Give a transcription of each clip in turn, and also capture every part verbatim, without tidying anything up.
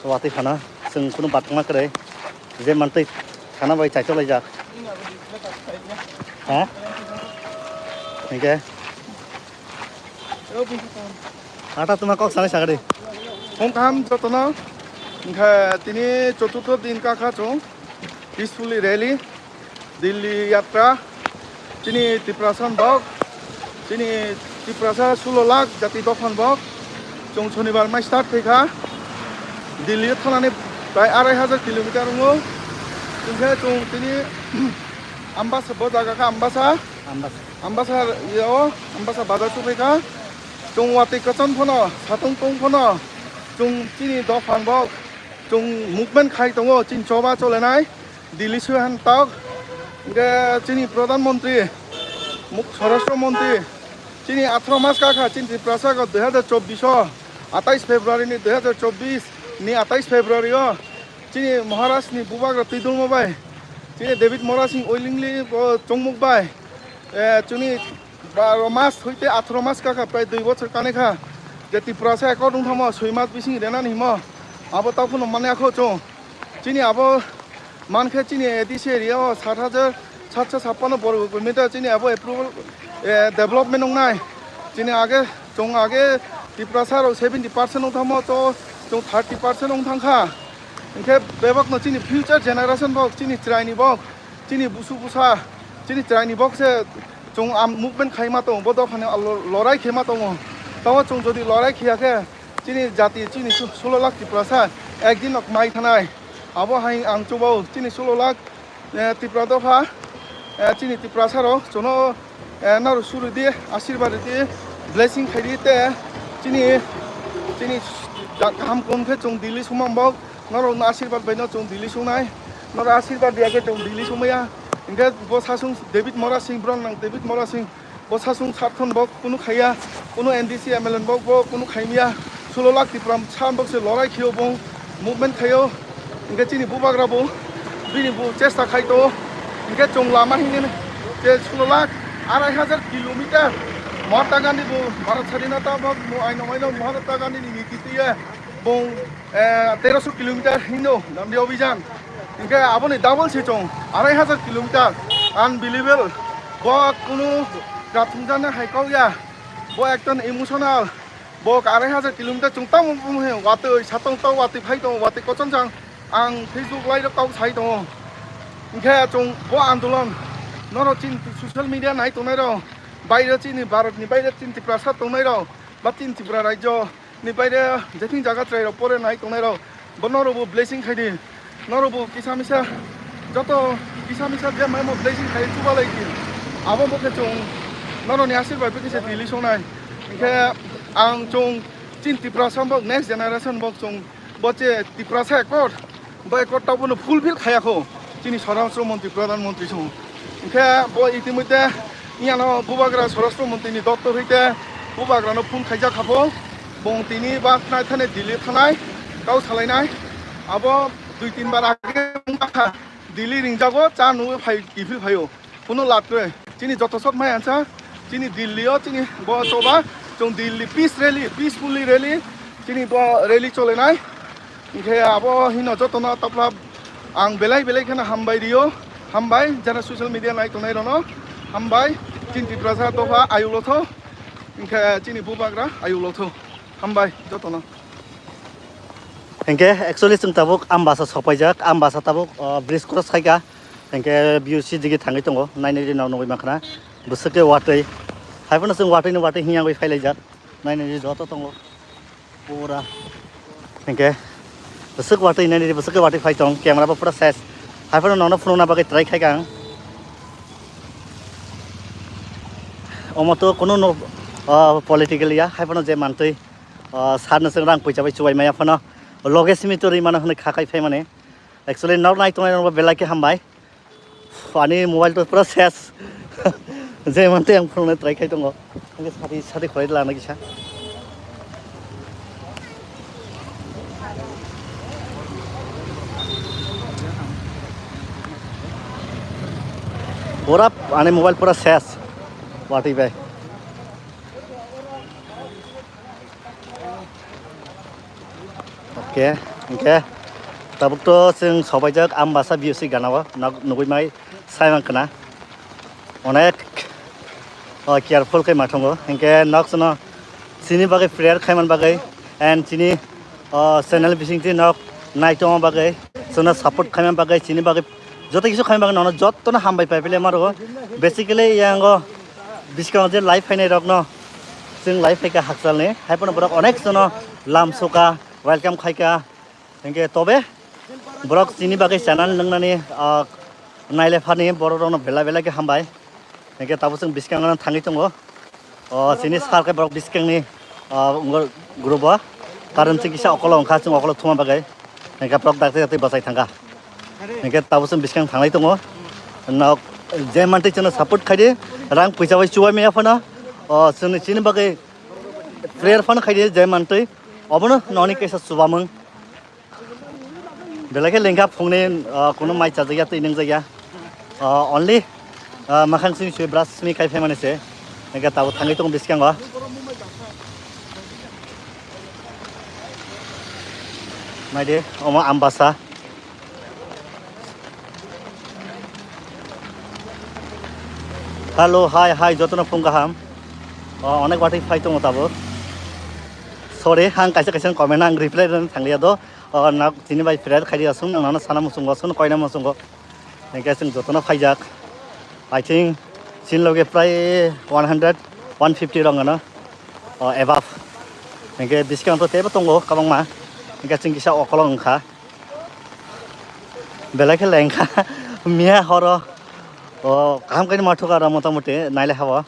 Watwi phano chwng kunu bathangma kwrwi, je mantwi thana bai chaitok laijak. Ha? Hingke? Ata tuma kok sanai sagadi. Phung kaham jotono. Hingke tini choturtho din kakha chwng peacefully rally. Delhi Yatra, chini Tiprasa bok, chini Tiprasa sulo lakh jati dophan bok, chwng Shonibar mai start khaikha, Delhi thanani prai arai hajar kilometer wngo, chwngkhe chwng tini Ambasa, bo jaga kha Ambasa, Ambasa. Ambasa yao, Ambasa bazar sokhaikha, chwng watwi kwcham phano, satung tung phano, chwng chini dophan bok, chwng movement khai tongo, chini choba cholenai. Delhi soihan tok. Hingke chini Pradhan Mantri, Muk-, Swarashtra Mantri, chini atharo mas kakha, chini Tiprasa go dui hajar chobbish o, atais February ni dui hajar chobbish ni atais February o, chini Maharaj ni bubagra Tridulmo bai, chini David Mora Singh Oilingli bo chongmuk bai, eh, chini baro mas hoite atharo mas kakha, prai dui bochor kanekha, je Tiprasa accord wngthamo soi mas bising renani himo, abo taphano manya kho chwng. Chini abo mankhe chini A D C area o sat hajar satso sappanno borok kilometer chini abo approval, eh, development wngnai. Chini age, chwng age Tiprasa rok seventy percent wngthamo, to chwng thirty percent wngthangkha. Hinkhe bebakno chini future generation bok, chini chwraini bok, chini busu busa, chini chwraini bok se chwng am movement khaima tongo, bo dophani lo-, lorai khema tongo. Tamo chwng jodi lorai khiya khe, chini jati, chini su-, sulo lakh Tiprasa ekdin nok mai thanai. Abo hai ang chubao chini sulo lakh, eh, Tipra dopha, eh, chini Tiprasa rok chwngno, eh, norok suri di, asirba ridi, blessing khai di te chini, chini ja-, kaham kon khe chwng Delhi sumang bok, norok no asirba bai no chwng Delhi sungnai, norok asirba diya khe chwng Delhi sumaya. Hinkhe bo sasung David Mora Singh, bwrang nang David Mora Singh, bo sasung sarthon bo kunu khaiya, kunu N D C M L A bo, bo kunu khaimya, sulo lakh Tipra sa bokse lorai khio bo movement khaio, hinkhe chini bubagra bo bini bo chesta khai to, hinkhe chwng lama hini je sulo lakh arai hajar kilometer Mahatma Gandhi bo Bharat Sadhinata bo mo aino maino Mahatma Gandhi ni niti tiye bo eh, teroso kilometer hino Dandi Abhijan. Hinkhe aboni double se chwng, arai hajar kilometer. Unbelievable. Bo kunu rathumjani hai kok ya. Bo ekdom emotional. Bo arai hajar kilometer chwng tamo bumhe watwi satong tong watwi phai tongo, watwi kochon chang. Ang Facebook live rok kok sai tongo. Hinkhe chwng bo andolon norok chini social media nai tongnai rok, baire chini Bharat ni baire chini Tiprasa tongnai rok, ba chini Tripura rajyo ni baire jething jaga chwrai rok pore nai tongnai rok, bo norok bo blessing khai di, norok bo kisa misa joto kisa misa je maimo blessing khai chuba lai di, abo bo khe chwng norok ni asirbai bo kisa Delhi songnai. Hinkhe ang chwng chini Tiprasa bok next generation bok chwng bo che Tiprasa accord. Bo accord ta bono fulfill khaya kho chini Swarashtra Mantri, Pradhan Mantri song. Hinkhe bo itimodhye iyano bubagra Swarashtra Mantri ni doptor hoite bubagra no phone khaijak kha pho. Bong tini ba thanai thani Delhi thanai kau salainai. Abo dui tin bar age wngkha Delhi ringjago cha nugwi phai kiphil phaio. Kuno lab kwrwi. Chini joto sot mai ansa, chini Delhi o, chini bo choba, chwng Delhi peace rally, peacefully rally, chini bo rally cholenai. Hinkhe abo hino jotono tapla ang belai belai kheno hambai rio, hambai jara social media nai tongnai rono, hambai chini Tiprasa dopha ayuk lotho, hinkhe chini bubagra ayuk lotho, hambai jotono. Hinkhe actually chwng tabuk Ambasa sopaijak, Ambasa tabuk, o, bridge cross khaika. Hinkhe B U C digi thangwi tongo, nainai rino nugwi mankha na. Bwswk khe watwi. Haiphano chwng watwi ni watwi hinyangwi phailaijak. Nainai ri joto tongo. Pura. Hinkhe bwswk watwi nainai ri bwswk khe watwi phai tong. Camera bo pura ses. Haiphano nono phunukna bagwi try khaika ang. Omo to kunu no, o, political ya. Haiphano je mantwi, o, sir no chwng rang puisa bai chubai maya phano. Loge simi to ri mano hwnwi kha khai phaimani. Actually, nok nai tongnai rokbo belai khe hambai. Ani mobile to pura ses. Je mantwi ang phone try khai tongo. Hingke sati, sati khwlai lana kisa. Pura ani mobile pura ses. Watwi bai. Oke. Hingke tabuk to chwng sobaijak Ambasa B O C gana o, nok nugui mai sai mankha na. Onek, o, careful khe ma thongo. Hingke nok chwngno chini bagwi prayer khaiman bagwi and chini, o, channel bisingtwi nok naitongma bagwi, chwngno support khaiman bagwi, chini bagwi joto kisu khaiman bagwi nono jottono hambai pai pile maro. Basically yango biskango je live phainai rokno chwng live phaikha hakchalni, haiphano borok onek jono lam suka, welcome khaika. Hingke tobe borok chini bagwi chana nwngnani, ah, naile phani borok rokno belai belai khe hambai. Hingke tabuk chwng biskango thangwi tongo. O chini sir khe borok biskangni, ah, wngkha group o. Karon chwng kisa okolo wngkha, chwng okolo thuma bagwi. Hingke borok dakti dakti bachai thangkha. Hingke tabuk chwng biskang thanglai tongo. Nok je mantwi chwngno support khaidi, rang puisa bai chubai maya phano. O chwngni chini bagwi prayer phano khaidi je mantwi. Obono noni kaisa chubamung. Belai khe lengkha phungni, ah, kuno mai chajakya, twi nungjakya. Ah, only, ah, makhang simi sui brush simi khai phaimani se. Hingke tabuk thangwi tongo biskango. Naidi, omo Ambasa. Hello, hi, hi, jotono phung kaham. Ah, onek watwi phai tongo tabuk. Sorry, ang kaisa kaisa comment ang reply rwna thangliya do. O, nok chini bai prayer khaidi aswng, nang nano sana muchungo, aswng koina muchungo. Hingke chwng jotono phaijak. I think chini loge prai one hundred, one fifty rok ano, o, above. Hingke biskang to tebo tongo kwbangma. Hingke chwng kisa okolo wngkha. Belai khe lengkha. Miya horo, o, kaham khe ma thukha aro motamuti naile habo.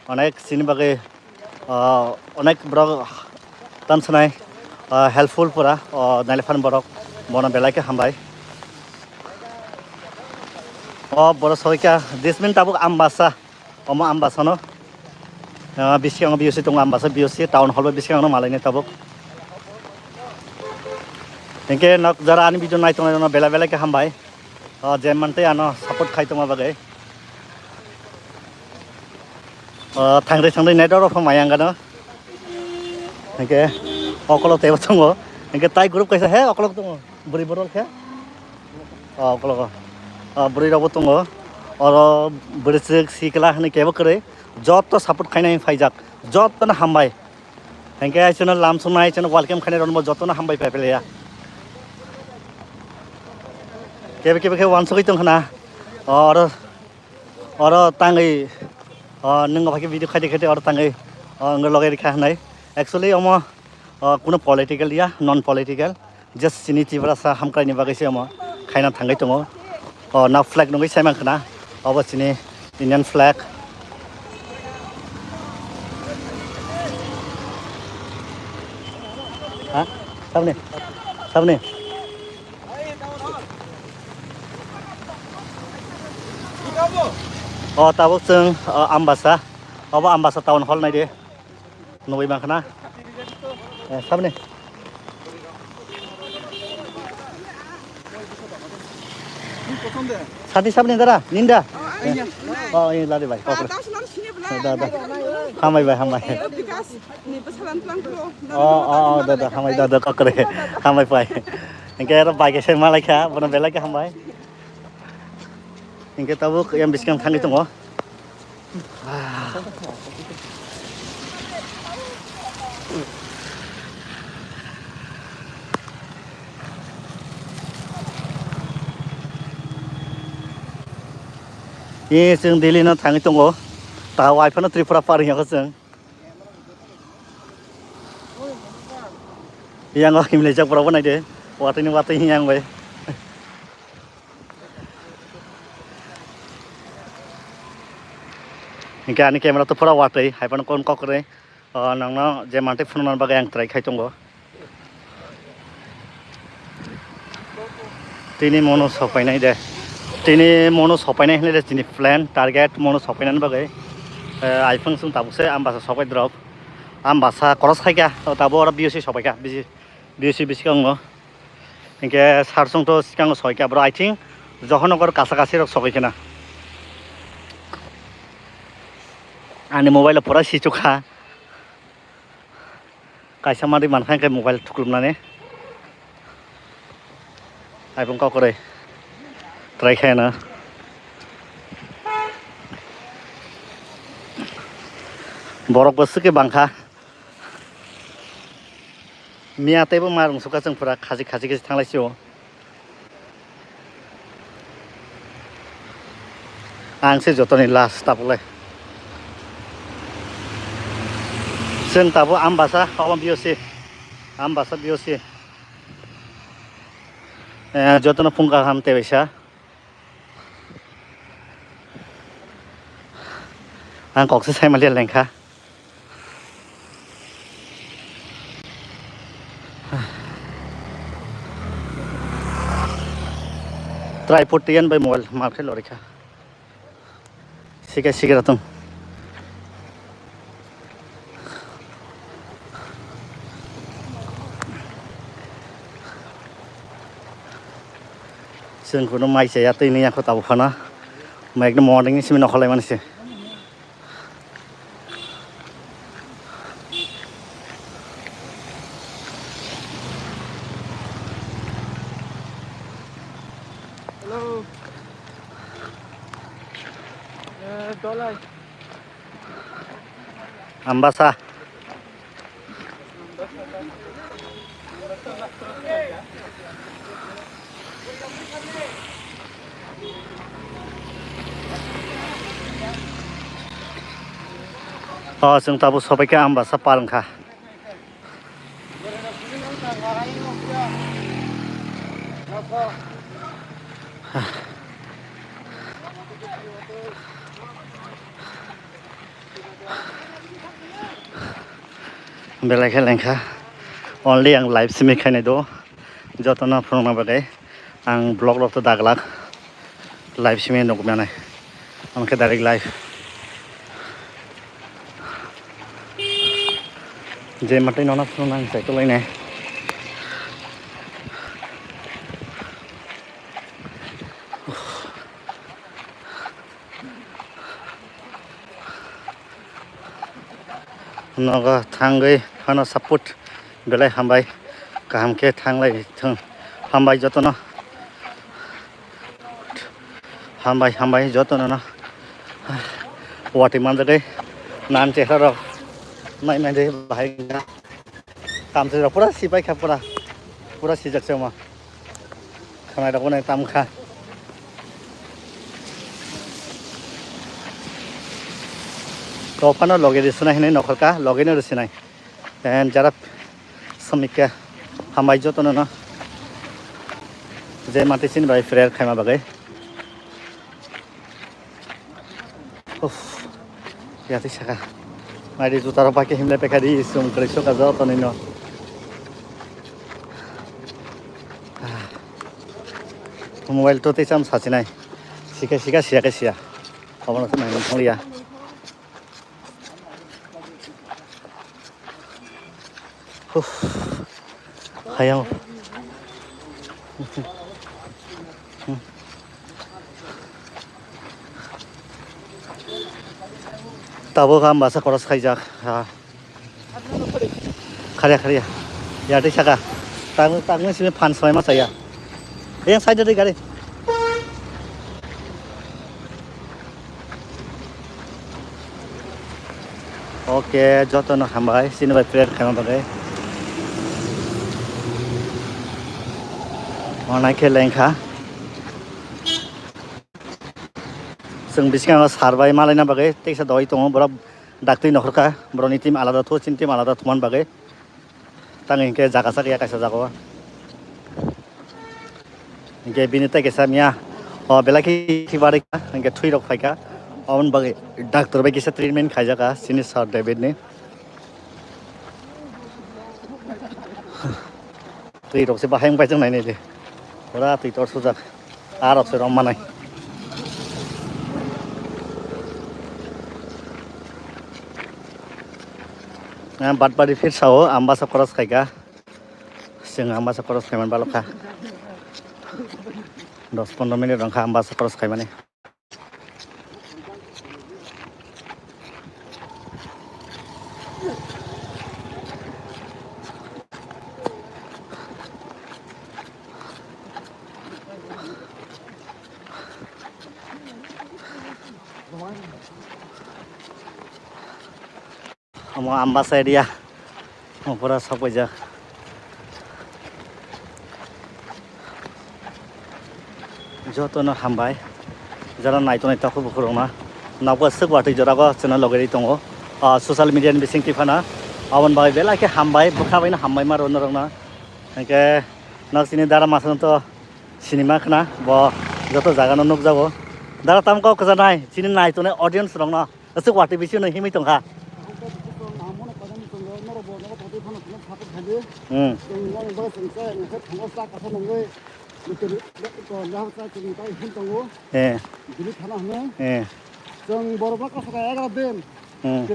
Onek chini bagwi, ah, onek borok tamsanai, ah, helpful pura, o nailefan borok, bono belai khe hambai. O borok soi kha, this mean tabuk Ambasa, omo Ambasa no, ah, bisingo B O C tongo, Ambasa B O C town hall bai bisingo malaini tabuk. Hingke nok jara ani video nai tongnai rokno belai belai khe hambai. O je mantwi ano support khai tongma bagwi. O thangri thangri network rok pho maya wngkha no. Hingke okolo teibo tongo. Hingke tai group kaisa he okolo tongo. Bwrwi borok khe. O okolo. O bwrwi rokbo tongo. Oro bwrwi swk sikla hinui kebo kwrwi. Jotto support khainai phaijak. Jottono hambai. Hingke aisino lam sumnai, aisino welcome khainai rokno jotono hambai pai pailaia. Kebe kebe khe wansugui tongkhna. Oro, oro tangwi, o, nwng bai khe video khaidi khaidi oro tangwi, o, wngwi logai rikha hinai. Actually, omo, o, kuno political ya, non political. Just chini Tiprasa hamkraini bagwi se omo khaina thangwi tongo. O, na flag nugwi sai mankha na. Obo chini Indian flag. Ha? Sabni? Sabni? O, tabuk chwng, o, Ambasa. Obo Ambasa town hall naidi. Nugui mankha na. Eh, sabni. Sati sabni dara, ninda. Oh, ini lari bai. Kokre. Da, da. Hambai bai, hambai. Oh, oh, oh, da, da, hambai, da, da, kokre. Hambai pai. Hingke aro bai khe se malai kha, bono belai khe hambai. Hingke tabuk yang biskang thangwi tongo. Ye, chwng Delhi no thangwi tongo. Ta wai phano Tripura par wngya kho chwng. Yang o himlai jak borok bo naide. Watwi ni watwi yang bai. Hingke ani camera to pura watwi, hai phano kon kok kwrwi. O, nangno je mantwi phunukna bagwi ang try khai tongo. Tini mono sopainai de. Tini mono sopainai hinwi de chini plan, target mono sopainani bagwi. Eh, iPhone sung tabuk se Ambasa sopai drop. Ambasa cross khaikha, o tabuk oro B O C sopaikha, B O C, B O C bisingo. Hinkhe sar song to swkango soi kha bro, I think Johornagar kasa kasi rok sogwi kheno. Ani mobile o pura sichuk kha. Kaisa manwi mankha hinkhe mobile thuklumnani. Aibung kok kwrwi. Try khaina. Borok bo swkhe bangkha. Miya teibo ma rwngsukha chwng pura khachi khachi khe thanglai sio. Ang se jotoni last tabuk le. Chwng tabuk Ambasa obo B O C. Ambasa B O C. Eh, jotono phung kaham tebaisa. Ang kok se sai maliya lengkha. Tripod tiyan bai mobile mal khe lorikha. Sikhe sikhe ratung. Chwng kuno mai chaya twi nwi yakho tabuk phano. Mai ekdom morning ni simi nokholai mani se. Hello. Eh, Dolai. Ambasa. O, chwng tabuk sobaikha Ambasa par wngkha. Belai khe lengkha. Only ang live simi khainai do. Jotono phunukna bagwi ang vlog rok to daglak. Live simi nukmanai. Ang khe direct live. Je matwi nono phunukna ang chai tonglainai. Nogo thangwi phano support belai hambai, kaham khe thanglai thung, hambai jotono, hambai hambai jotono no watwi manjagwi nan chehra rok nai nai de bahai tamchai rok pura sipai kha pura pura sijak se ma. Khwnai rok bo nai tam kha. To phano loge ri swnai hinwi nokhor ka, loge no ri swnai. And jara samikya hambai jotono no. Je mati sini bai prayer khaima bagwi. Uff, yatwi saka. Naidi juta rok bai khe himlai paikha di, chwng kwrwi soka joto nino. Ah. Mobile to tei cham sachinai. Sika sika siya khe siya. Obono khe nai thang liya. Huh. Hayam. Tabuk ang basa koros khaijak. Ha. Kharya, kharya. Yatwi saka. Tang, tangwi sini phan swlai ma chaya. Yang side de gari. Oke, jotono hambai, chini bai prayer khaima bagwi. Onai khe lengkha. Chwng biskango sar bai malaina bagwi teisa doi tongo, borok daktwi nokhorkha, borokni team alada thu, chini team alada thumani bagwi. Tang hinkhe jaga sak ya kaisa jaga o. Hinkhe bini tei kaisa miya o belai khe thwi barwi kha, hinkhe thwi rok phai kha. Oboni bagwi doctor bai kisa treatment khaijak kha chini sir David ni. Twi rok se bahai wng pai chwng nai nai de. Pura twi tor sujak. Arok se rom manai. Bad badi phir sao, ang basa cross khaika. Chwng ang basa cross khaiman balokha. Dos pondro minute rongkha ang basa cross khaimani. Omo Ambasa area. Omo pura sok paijak. Jotono hambai. Jara naitonai takhuk bukhurokno. Nokbar swk watwi jorago chwngno logeri tongo. Ah, social media ni bisingtwi phano. Aboni bagwi belai khe hambai, bwkha baino hambai ma rw norokno. Hinkhe nok chini dara masano to sinima khna, bo joto jagano nukjago. Dara tamo kok kwchanai, chini naitonai audience rokno. Aswk watwi bisingo himwi tongkha. Hmm. Eh. Eh. Hmm.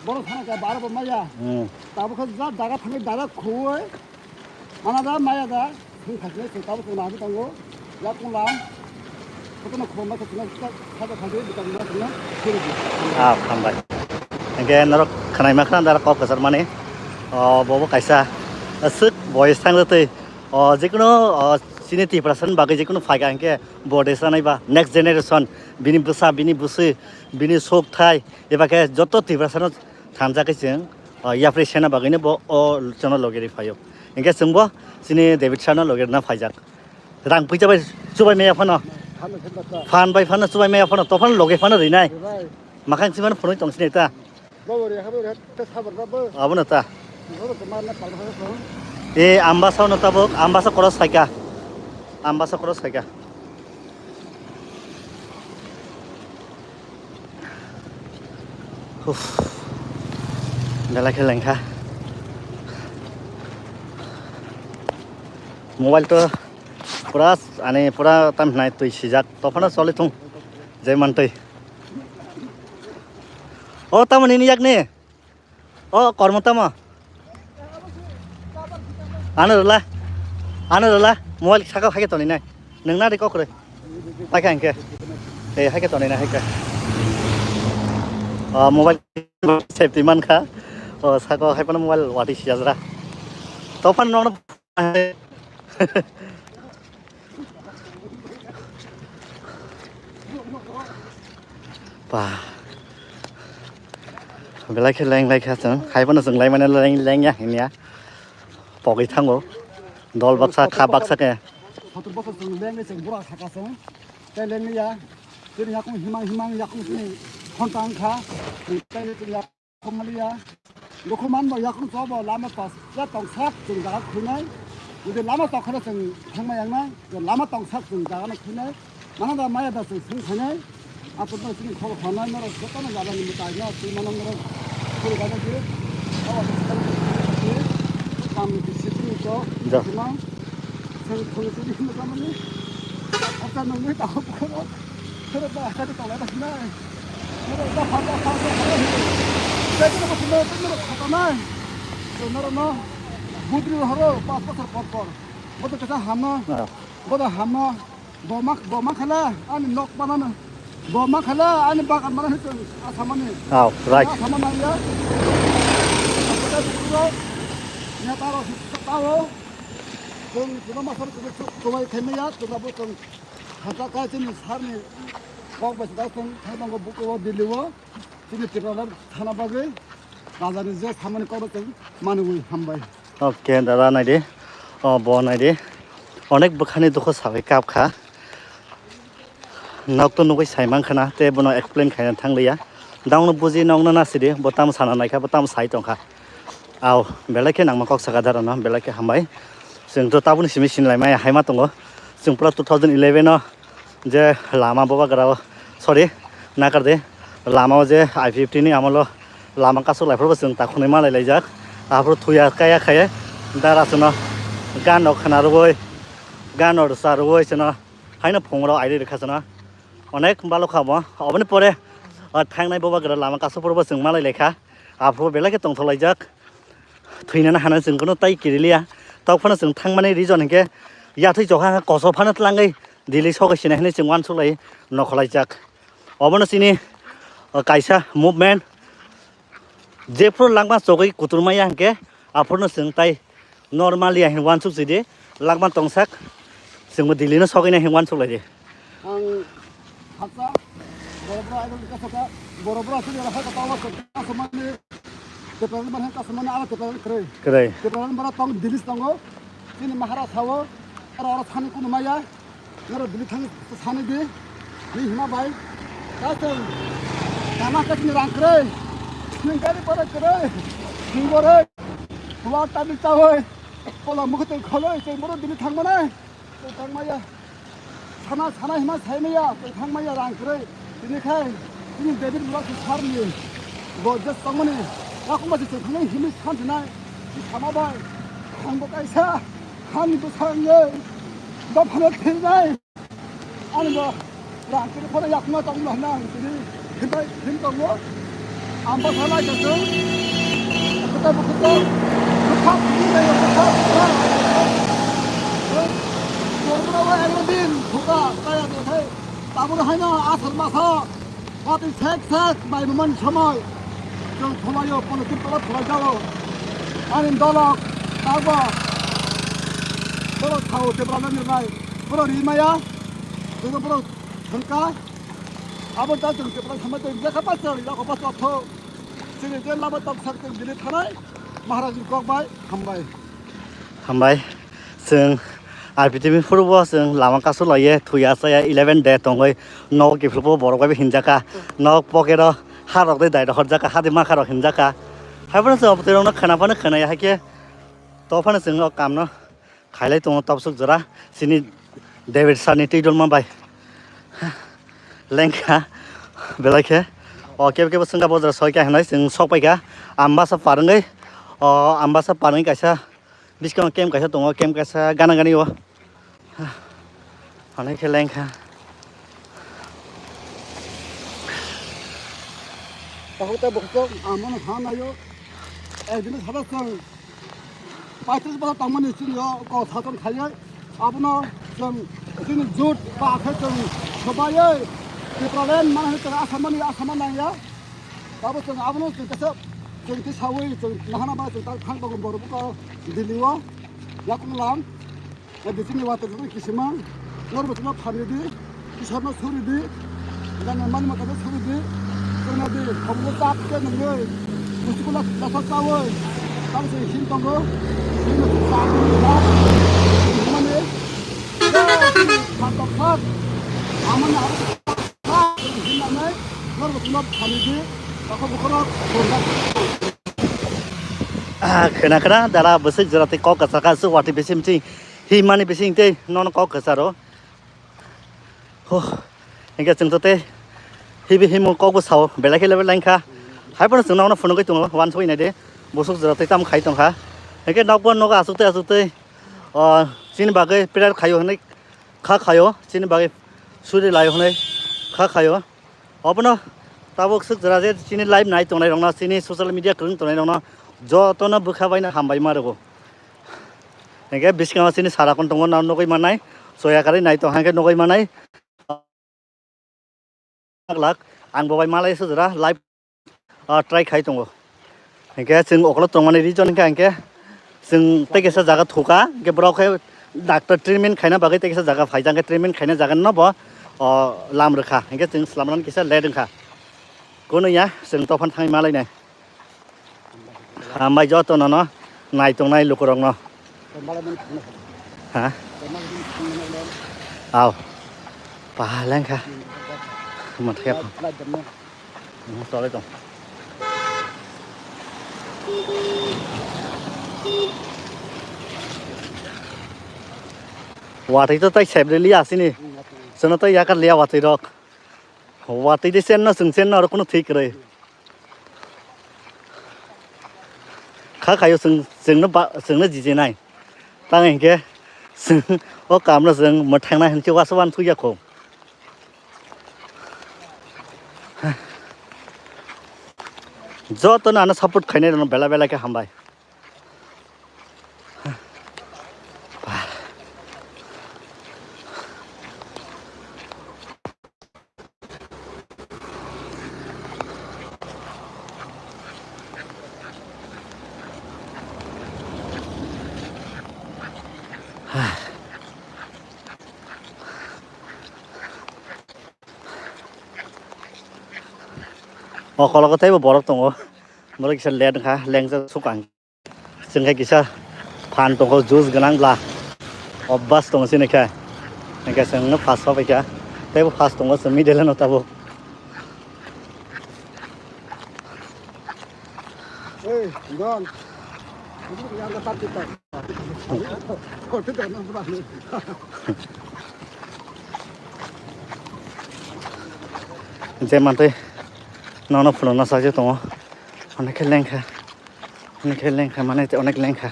Borok sana kaya bara bo maya. Hmm. Tabuk khe ja jaga thangwi direct khuwi. Mana da maya da, thung thakle se tabuk khe nang tongo, yakung lang, kotono khorokma khe tino khaja khaja bwtang ma tino phuru di. Ah, hambai. Hinkhe norok khwnaima khna da kok kwchar mani, o, bobo kaisa aswk boyes thang twi, o, jikunu, o, chini Tiprasani bagwi jikunu phaikha hinkhe bo de sanai ba next generation, bini bwsa, bini bwswi, bini sok thai, eba khe joto Tiprasano thansa khe chwng, o, yapri sena bagwino bo o chwngno logeri phaio. Hinkhe chwngbo chini David sir no loge rwna phaijak. Rang puisa bai chubai maya phano. Phan bai phano chubai maya phano, to phano loge phano rinai. Makhang si phano phunui tong sini ta. Abono ta. E Ambasa no tabuk, Ambasa cross saika. Ambasa cross saika. Uff. Belai khe lengkha. Mobile to pura, ani pura tam hinai twi sijak. Tophano choli thung. Jai mantwi. O tamo nini yakni. O kormo tamo. Ano rwla. Ano rwla. Mobile saka haikhe toni nai. Nwng na de kokroi. Haikhe hinkhe. Eh, haikhe toni nai haikhe. O mobile safety mankha. O saka haiphano mobile watwi siyajra. Tophano nokno Ba. Belai khe leng lai kha chwng. Hai phano chwng lai mani leng, leng ya hinya. Pogwi thango. Dol baksa, kha baksa khe. Sotor bosor chwng leng lai chwng bura saka chwng. Tei leng ya. Chwng yakung himang himang yakung chwng khonta wngkha. Tei chwng yak- Khumaliya, dokhum manbo yakung chobo lama toksa tongsak chwng jaga khwinai. Jodi lama tokha chwng thangma yangnai, je lama tongsak chwng jaga no khwinai. Mano da maya da chwng thung khainai. Ato da chini khol khonai norok jotono jaga ni mwtai no twi mano norok khul gana di. Awa da chwng di. Kam di sitini to. Ja. Chwng thung chini hinwi kamani. Acha nungwi tamo bukharo. Khoro ba acha di tolai ba sinai. Khoro ba pha ba pha ba pha ba. Tei khoro ba sinai, tei khoro khata nai. Tei khoro no budri horo pas bosor por por. Bodo kisa hama. Ah. Bodo hama. Boma, boma khala, ani nok mana na. Boma khala, ani bagan mana hitu asamani. Ah, right. Asamani ya. Nya taro, taro. Tong, tong masar, tong, tong, tong, tong, tong, Hata kai chini sarni kok bai sida song thang tongo buko o Delhi o. Chini Tripura thana bagwi rajani je samani kok chwng manwi hambai. Okay, dada naidi. O bo naidi. Onek bwkhani dukhu sawi kap kha. Nok to nugwi sai man khana, tei bono explain khaina thang liya. Daungno buji nokno nasidi, bo tamo sana naikha, bo tamo sai tongkha. Au, belai khe nangma kok saka dara no, belai khe hambai. Chwng to tabukni simi sinilai maya hai ma tongo. Chwng pura two thousand eleven o je lama bobagra o, sorry, nakar de, lama o je I fifty ni amolo lama kasuk lai phuru bo chwng takhunui malai laijak. Aphuru thuya kaya khaye dara chwngno gano khna rwui, gano rwsa rwui chwngno haino phungrok airi rwkha chwngno. Onek balo kha omo. Oboni pore, o, thangnai bobagra lama kasuk phuru bo chwng malai laikha. Aphuru belai khe tongthok laijak. Thwinani hana chwng kuno tai kiriliya. Tok phano chwng thangmani reason hinkhe yathwi chokha khe koso phano tlangwi Delhi sogwi sinai hinwi chwng uansuk lai nokholaijak. Obono chini, o, kaisa movement. Jephuru langma chogwi kuturma ya hinkhe aphurno chwng tai normal ya hinwi uansuk sidi langma tongsak chwngbo Delhi no sogwi nai hinwi uansuk laidi. Ang haksa, borok borok aidol kasa ta, Borok borok aswk jora hai kota o kasamani, Tipraland bar hai kasamani aro Tipraland kwrwi. Kwrwi. Tipraland bara tong Delhi tongo. Chini Maharaj sao, aro oro thani kunu maya. Noro Delhi thang sani di. Ni hima bai. Katung. Tama ka chini rang kwrwi. Ni gari para kwrwi. Ni bore. Wa tabi tawoi. Pola mukhutu kholoi, chini boro Delhi thang manai. Twi thangmaya. Sana, sana hima saimaya, twi thangmaya rang kwrwi. Tini khai, tini David Murasi sarni bo jes tongmani. Yakungma se thangmani himi sanjinai. Twi thama bai. Ang bo kaisa, hani bwsangni. Dophano thwinai. Ani bo rang kwrwi phano yakungma tongmani hwnna ang tini. Himpai, him tongo. Ang bwsa lai kha chwng. Kwtal bo kwtal. Bwkhak kwrwi lai, bwkhak, bwkhak. Chwng, chwng, chwng, chwng, din, bwkha, kaya de khai. Tabuk haino asar masa. Pati sek sek, bai mani samai. Chwng thulaio, pono tip tola thulai jao. Ani dolok, tabo. Dolok thao, tebra nang bai. Pura rimaya. Chwng pura thangka. Abo da chwng tebra samai, chwng jaka pa chwng, jaka pa chwng tho. Chini je lama toksak chwng bini thanai, Maharaj ni kok bai, hambai. Hambai. Chwng R P T V phurubo chwng lama kasu laiye thuya chaya eleven day tongwi nok kiphilbo borok bai hinjaka. Nok pocket o harok dai dai horjaka, hadi makharok hinjaka. Haiphano chwng abotwi rokno khwnaphano khwnaya haikhe tophano chwng o kamno. Khailai tongo tobsuk jora, chini David sir ni twi dolma bai lengkha belai khe. O kebo kebo swngkha bo jora soi kha hinwi chwng sok paikha Ambasa par wngwi. O Ambasa par wngwi kaisa biskango camp kaisa tongo, camp kaisa gana gani o. Hanai khe lengkha. Takhuk tei bwkhwtwng ang bono ha naio. Ekdin sabo chwng paitris bosor tongmani chini o kok sason khaiwi abono chwng chini jut ba khe chwng swbaiwi Tipraland manwi chwng asamani asama nangya. Abo chwng abono chwng kesa chwng tisawi chwng nahana ba chwng tak thang tongo borok buko Delhi o yakung lang. Adi chini watwi rok kisima, norbo chwngno phan ridi, Isor no suri di, jani mani mata no suri di, chwngno di, khobor tak khe nungwi, muchukula lasa chawi, tang se hin tongo, hin no chwng sa di, mani, phan tok kha, amani abo hin nanai, norbo chwngno phan ridi, takhuk bukhuk rok, Ah, khwna khwna dara bwswk jora tei kok kwchar kha, aswk watwi bising bising himani bising tei nono kok kwcharo. Huh, hinkhe chwng to tei hibi himo kokbo sao, belai khe level line kha. Haiphano chwng nono phunugwi tongo, uansugwi naidi, bwswk jora tei tamo khai tongkha. Hinkhe nokbo nogo achuk tei achuk tei, o, chini bagwi prayer khaio hinwi kha khaio, chini bagwi suri laio hinwi kha khaio. Obono tabuk swk jora je chini live nai tongnai rokno, chini social media kwrwng tongnai rokno jotono bwkha baino hambai ma rwgo. Hinkhe biskango chini sarakon tongo, nang nugwi mannai, choya karwi nai tong hinkhe nugwi mannai. Lak lak ang bo bai malai swk jora live ah, try khai tongo. Hinkhe chwng okolo tongmani reason hinkhe, hinkhe chwng tei kaisa jaga thuka, hinkhe borok khe doctor treatment khaina bagwi tei kaisa jaga phaijak, hinkhe treatment khaina jaga no bo, o, lam rwkha, hinkhe chwng swlamnani kisa late wngkha. Kunu ya, chwng tophan thangwi malainai. Hambai joto nono nai tongnai lukurokno. Ha? Aw. Paha lengkha. Mathaya. Tole tong. Watwi to tai sep de liya sini. Sono to yakar liya watwi rok. Watwi de sen no, chwng sen no, oro kuno thik kwrwi. Kha khayo chwng, chwngno ba, chwngno jijinai. Tang hinkhe chwng o kamno chwng mwthangna hinwi uansuk uansuk ya kho. Jotono ano support khainai rokno belai belai khe hambai. O kologo teibo borok tongo. Borok kisa let wngkha, lengjak sukang. Chwng khe kisa phan tongo, juice gwnang bla. Obas tongo chini khe. Hingke chwngno first o paikha. Teibo first tongo chwng middle no tabuk. Hey, Don. Yang dapat kita. Kau tidak nampak. Je mantwi nono phunukna sakjak tongo. Onek khe lengkha. Onek khe lengkha, mane onek lengkha.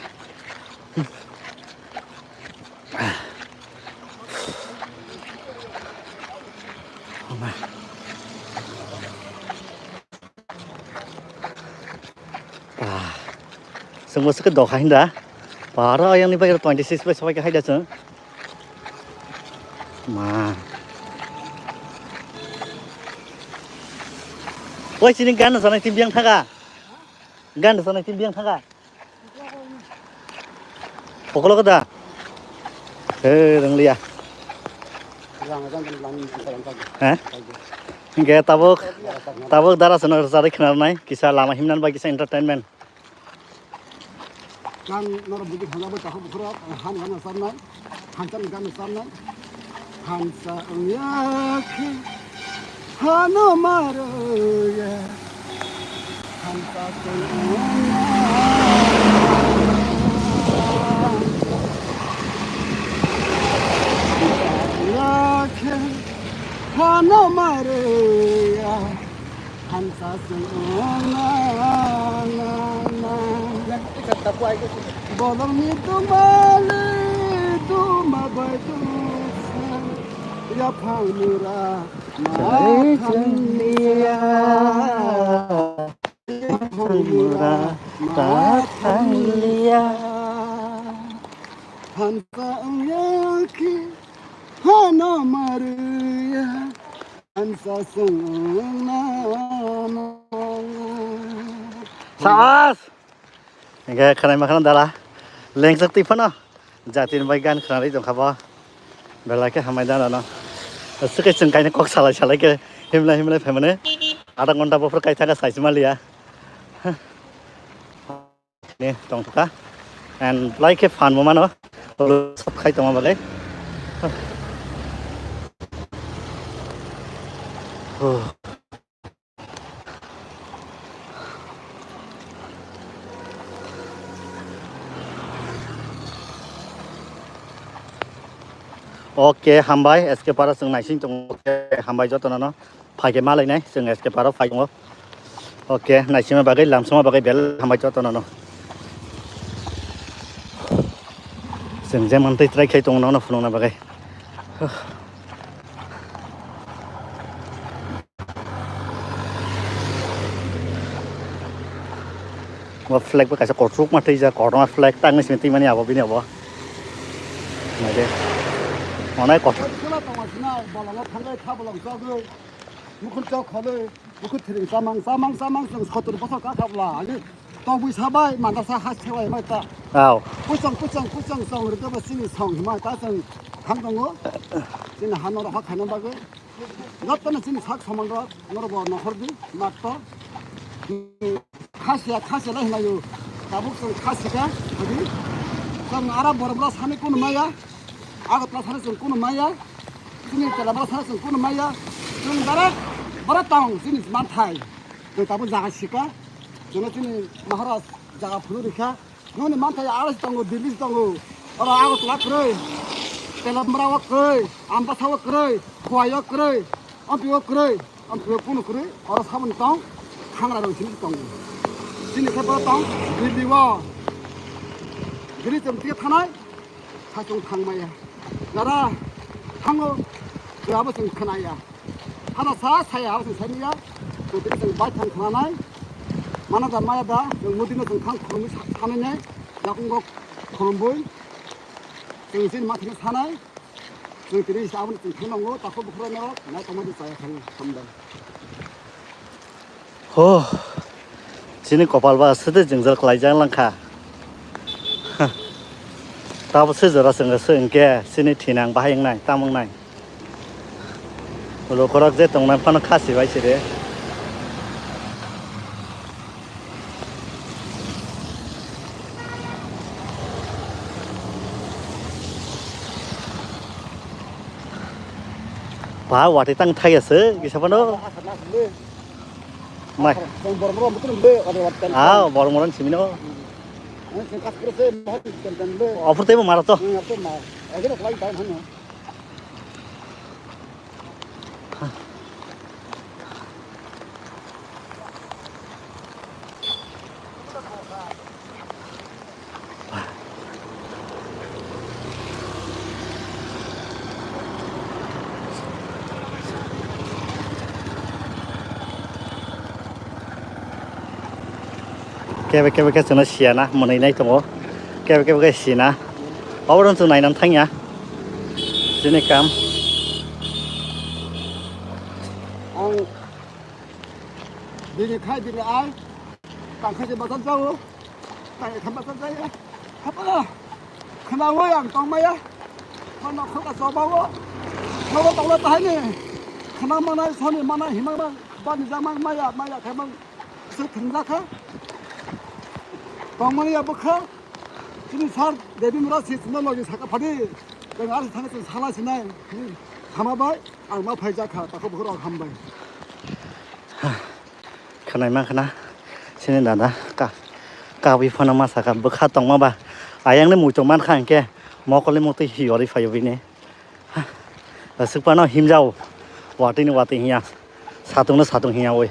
Ah, chwngbo swkhe dokha hinda. Paro ayangni bagwi twenty six bai sabai khe haida chwng. Ma. Oi, chini gan sanai tim biang thaga. Gan sanai tim biang thaga. Pokolo kada. He, rang liya. He? Hingke tabuk, tabuk dara sana rwchapwi khwnarnai, kisa lama himnani bai kisa entertainment. Gan norok buji thangjabai takhuk bukhurok, han gan rwchapnai, hanchal gan rwchapnai. Hansa wngya khe hano marwya. Hansa wngya khe hano marwya. Hansa wngya na na na. Bolongni dumali duma bai dukha. Yaphang mura ma thangliya. Yaphang mura ma thangliya. Hansa wngya khe hano marwya. Hansa wngya na na. Sas. Hingke khwnai ma khwnai dala. Lengjak twi phano. Jatini bai gan khwnarwi tongkha bo. Belai khe hamai da nano. Swkhe chwng kaino kok salai salai khe himlai himlai phaimani. Adha ghonta buphuru kaithaka saisima liya. Ni tongkha. And belai khe phan bo mano. Sab khai tongma bagwi. Ok, hambai, S K Para chwng naising tongo. Ok, hambai jotono no. Phaikhe malainai, chwng S K Para phai tongo. Ok, naisingma bagwi, lamsongma bagwi, bel hambai jotono no. Chwng je mantwi try khai tongo, nono phunukna bagwi. Bo flag bo kaisa kokrokma twijak, kokrokma flag tangni simi twijmani abo bini abo. Naide. Onai kotor. Chwla tongma sina bolongo thangwi kha bolong chogwi. Mukhun chok kholwi. Mukhun thiring chamang chamang chamang chwng sotor bosor ka khabla. Agi tobwi sabai mandasa ha sewai mai ta. Au. Kuchang kuchang kuchang chong rwtaba chini song himai ta chwng thang tongo. Chini ha norok ha khaina bagwi. Jotono chini sak samang rok norok bo nohor di matto. Khasia khasia lai hinai o. Tabuk chwng khasika agi. Chwng ara borok bla sani kunu maya. Agartala sani chwng kunu maya. Chini tela bla sani chwng kunu maya. Chwng bara bara tong chini manthai. Chwng tabuk jaga sika. Chwng chini Maharaj jaga phuru rikha. Noni manthai aro tongo, Delhi tongo. Oro Agartala kwrwi. Pelambra o kwrwi. Ambasa o kwrwi. Khowai o kwrwi. Ampi o kwrwi. Ampi o kunu kwrwi. Oro saboni tong. Khangra rong sini tongo. Chini khe bo tong. Delhi o. Delhi chwng tiya thanai. Sachung thangmaya. Nara thango. Kwrabo chwng khnaya. Hana sa saya hao se saniya. Kutri seng bai thang khanai. Mana da maya da, seng mudino seng thang khurumi sanai nai. Yakung gok khurumbui. Seng sin mathini sanai. Seng tiri sa abun seng thang nango, tako bukhro no, nai tamo di saya thang samdai. Ho, chini kopal ba aswk twi jwngjal khlaijak langkha. Tabo se jora chwng se hwnkhe chini thinang bahai wngnai, tamo wngnai. Ulo khorok je tongnai phano khasi bai se de. Ba, watwi tang thai ase, kisa phano. Mai. Tong borok rok mutung le, ore wat ten. Ah, borok moran simino. Ani sen kas kre se, mahal ten ten le. Offer tebo mara to. Hmm, apa ma? Age na lai time hano. Kebe kebe khe chwngno siya na, mwnwi nai tongo. Kebe kebe khe sina. Obono chwng nainani thangya. Chini kam. Ang bini khai bini ai. Tangkha se bachajao. Tangkha bachajaya. Hapa. Khnawi ang tongmaya. Mano khoka chobawo. Choba tongla tahaini. Khna manai soni manai himang bang. Bani jamang maya maya khaimang. Se thwngjak kha. Tongmani ya bwkha. Chini sir Devi Mura si chwngno logi saka phadi. Tei ari thangwi chwng sala sinai. Sama bai ang ma phaijak kha. Takhuk bukhuk rok hambai. Khwnai mankha na, sini dada ka, kabui phano ma saka bwkha tongma ba, ayang ni muitu mankha hinkhe mokolni muktwi hiyorwi phaio bini. Aswk phano himjao, watwi ni watwi hinya, satung no satung hinya oi.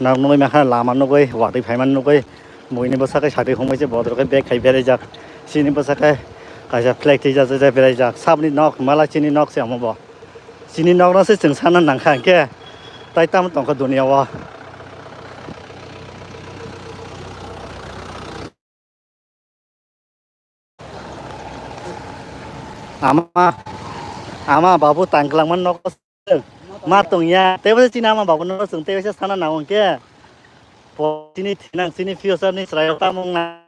Nok nugwi mankha lama nugwi, watwi phaimani nugwi, buini bwsa khe sakri hwnbai se bodol khe bag khai beraijak, chini bwsa khe kaisa flag twijak beraijak, saboni nok mala chini nok se omo bo. Chini nokno se chwng sana nangkha hinkhe, tai tamo tongkha duniya o. Ama, ama babu tangkwlangma nogo chwng ma tongya, teibo se chini ama babu nogo chwng teibo se sana nango hinkhe, bo chini thinang chini future ni chwraio tamo wngna.